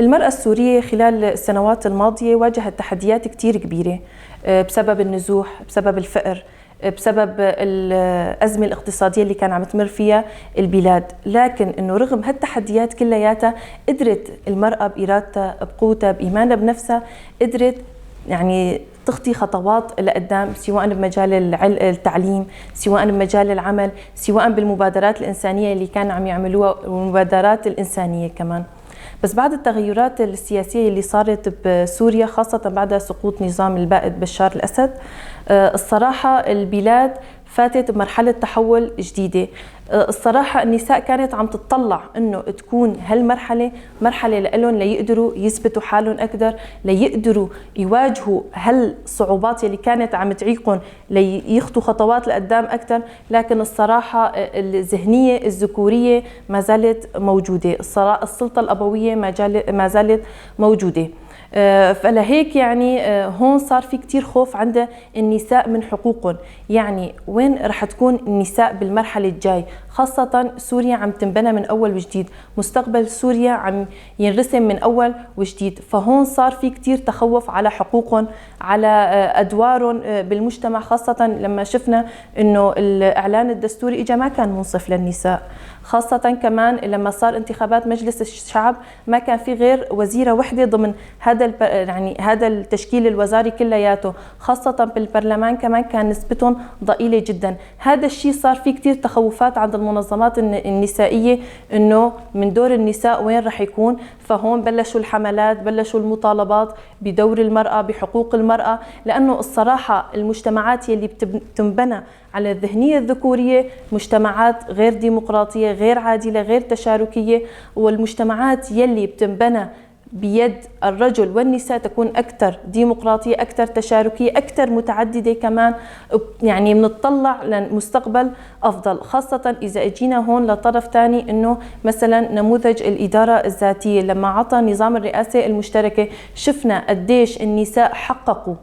المرأة السورية خلال السنوات الماضية واجهت تحديات كتير كبيرة بسبب النزوح، بسبب الفقر، بسبب الأزمة الاقتصادية اللي كان عم تمر فيها البلاد. لكن إنه رغم هالتحديات كلياتها قدرت المرأة بإرادتها، بقوتها، بإيمانها بنفسها، قدرت يعني تخطي خطوات لقدام، سواء بمجال التعليم، سواء بمجال العمل، سواء بالمبادرات الإنسانية اللي كانوا عم يعملوها والمبادرات الإنسانية كمان. بس بعد التغيرات السياسية اللي صارت بسوريا، خاصة بعد سقوط نظام البائد بشار الأسد، الصراحة البلاد فاتت بمرحلة تحول جديدة. الصراحة النساء كانت عم تتطلع إنه تكون هالمرحلة مرحلة لإلهم ليقدروا يثبتوا حالهم أكثر، ليقدروا يواجهوا هالصعوبات اللي كانت عم تعيقهم، ليخطوا خطوات لقدام أكثر. لكن الصراحة الذهنية الذكورية ما زالت موجودة، السلطة الأبوية ما زالت موجودة. فلهيك يعني هون صار في كتير خوف عند النساء من حقوقهم. يعني وين رح تكون النساء بالمرحلة الجاي، خاصة سوريا عم تنبنى من أول وجديد، مستقبل سوريا عم ينرسم من أول وجديد. فهون صار في كتير تخوف على حقوقهم، على أدوارهم بالمجتمع، خاصة لما شفنا إنه الإعلان الدستوري إجا ما كان منصف للنساء، خاصة كمان لما صار انتخابات مجلس الشعب ما كان في غير وزيرة وحدة ضمن هذا يعني هذا التشكيل الوزاري كلياته، خاصة بالبرلمان كمان كان نسبتهم ضئيلة جدا. هذا الشيء صار في كتير تخوفات عند المنظمات النسائية إنه من دور النساء وين رح يكون. فهون بلشوا الحملات، بلشوا المطالبات بدور المرأة، بحقوق المرأة، لأنه الصراحة المجتمعات يلي بتنبنى على الذهنية الذكورية مجتمعات غير ديمقراطية، غير عادلة، غير تشاركية، والمجتمعات يلي بتنبنى بيد الرجل والنساء تكون أكثر ديمقراطية، أكثر تشاركية، أكثر متعددة كمان. يعني بنطلع لمستقبل أفضل، خاصة إذا اجينا هون لطرف ثاني إنه مثلا نموذج الإدارة الذاتية لما عطى نظام الرئاسة المشتركة شفنا قديش النساء حققوا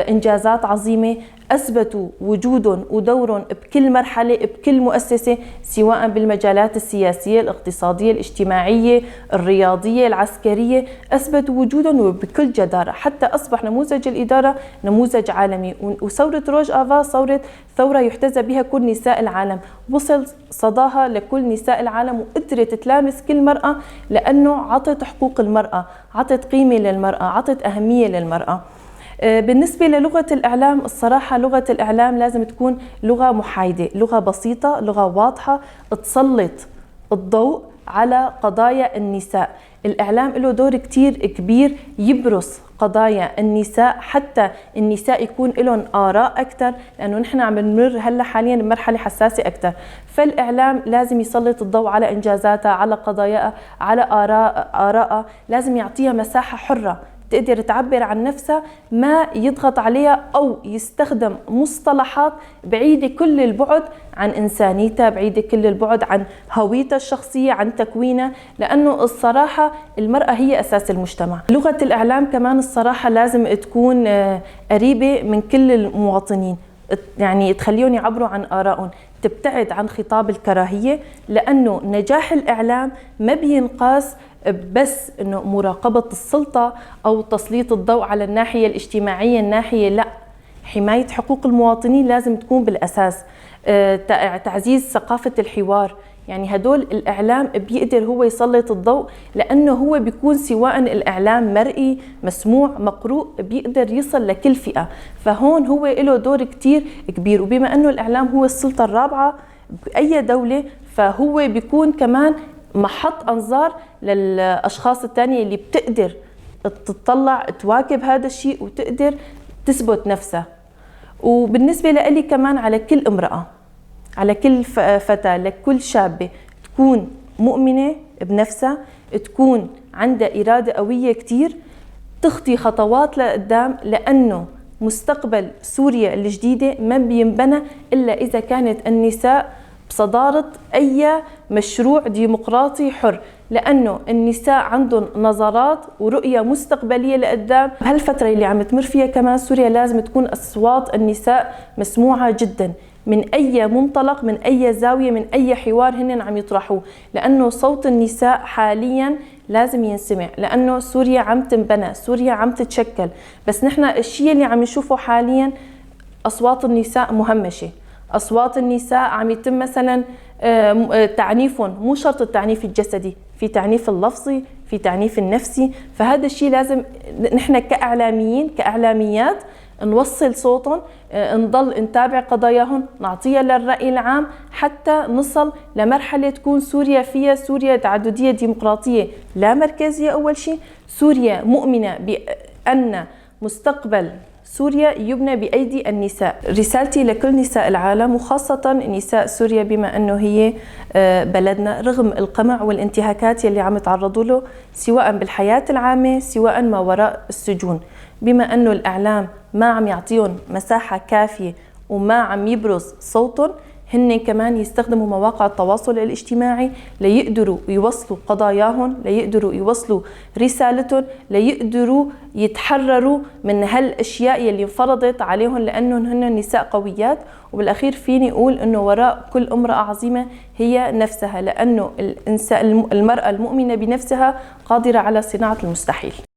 إنجازات عظيمة، أثبتوا وجودهم ودورهم بكل مرحلة بكل مؤسسة، سواء بالمجالات السياسية، الاقتصادية، الاجتماعية، الرياضية، العسكرية، أثبتوا وجودهم بكل جدارة، حتى أصبح نموذج الإدارة نموذج عالمي. وثورة روج آفا ثورة يحتذى بها كل نساء العالم، وصل صداها لكل نساء العالم وقدرت تلامس كل مرأة، لأنه عطت حقوق المرأة، عطت قيمة للمرأة، عطت أهمية للمرأة. بالنسبة للغة الإعلام، الصراحة لغة الإعلام لازم تكون لغة محايدة، لغة بسيطة، لغة واضحة، تسلط الضوء على قضايا النساء. الإعلام له دور كتير كبير يبرز قضايا النساء حتى النساء يكون لهم آراء أكثر، لأنه نحن عم نمر هلا حاليا بمرحلة حساسة أكثر. فالإعلام لازم يسلط الضوء على إنجازاتها، على قضاياها، على آرائها، لازم يعطيها مساحة حرة تقدر تعبر عن نفسها، ما يضغط عليها أو يستخدم مصطلحات بعيدة كل البعد عن إنسانيتها، بعيدة كل البعد عن هويتها الشخصية، عن تكوينها، لأنه الصراحة المرأة هي أساس المجتمع. لغة الإعلام كمان الصراحة لازم تكون قريبة من كل المواطنين، يعني تخليهم يعبروا عن آرائهم، تبتعد عن خطاب الكراهية، لأنه نجاح الإعلام ما بينقاس بس إنه مراقبة السلطة أو تسليط الضوء على الناحية الاجتماعية، الناحية لا، حماية حقوق المواطنين لازم تكون بالأساس، تعزيز ثقافة الحوار. يعني هدول الإعلام بيقدر هو يسلط الضوء، لأنه هو بيكون سواء الإعلام مرئي مسموع مقروء بيقدر يصل لكل فئة، فهون هو له دور كتير كبير. وبما أنه الإعلام هو السلطة الرابعة بأي دولة، فهو بيكون كمان محط أنظار للأشخاص التانية اللي بتقدر تطلع تواكب هذا الشيء وتقدر تثبت نفسها. وبالنسبة لإلي كمان على كل امرأة، على كل فتاة، لكل شابة تكون مؤمنة بنفسها، تكون عندها إرادة قوية كتير، تخطي خطوات لقدام، لأنه مستقبل سوريا الجديدة ما بينبنى إلا إذا كانت النساء بصدارة أي مشروع ديمقراطي حر، لأنه النساء عندهم نظرات ورؤية مستقبلية لقدام. بهالفترة اللي عم تمر فيها كمان سوريا لازم تكون أصوات النساء مسموعة جدا، من أي منطلق، من أي زاوية، من أي حوار هن عم يطرحوه، لأنه صوت النساء حاليا لازم ينسمع، لأنه سوريا عم تنبنى، سوريا عم تتشكل. بس نحن الشيء اللي عم نشوفه حاليا أصوات النساء مهمشة، أصوات النساء عم يتم مثلا تعنيفهم، مو شرط التعنيف الجسدي، في تعنيف اللفظي، في تعنيف النفسي. فهذا الشيء لازم نحن كإعلاميين كإعلاميات نوصل صوتهم، نضل نتابع قضاياهم، نعطيها للرأي العام حتى نصل لمرحلة تكون سوريا فيها سوريا تعددية ديمقراطية لا مركزية. أول شيء سوريا مؤمنة بأن مستقبل سوريا يبنى بأيدي النساء. رسالتي لكل نساء العالم وخاصة نساء سوريا، بما أنه هي بلدنا، رغم القمع والانتهاكات يلي عم يتعرضوا له سواء بالحياة العامة سواء ما وراء السجون، بما أنه الإعلام ما عم يعطيهم مساحة كافية وما عم يبرز صوتهم، هن كمان يستخدموا مواقع التواصل الاجتماعي ليقدروا يوصلوا قضاياهم، ليقدروا يوصلوا رسالتهم، ليقدروا يتحرروا من هالأشياء يلي انفرضت عليهم، لأنهم هن نساء قويات. وبالأخير فيني أقول أنه وراء كل امرأة عظيمة هي نفسها، لأنه المرأة المؤمنة بنفسها قادرة على صناعة المستحيل.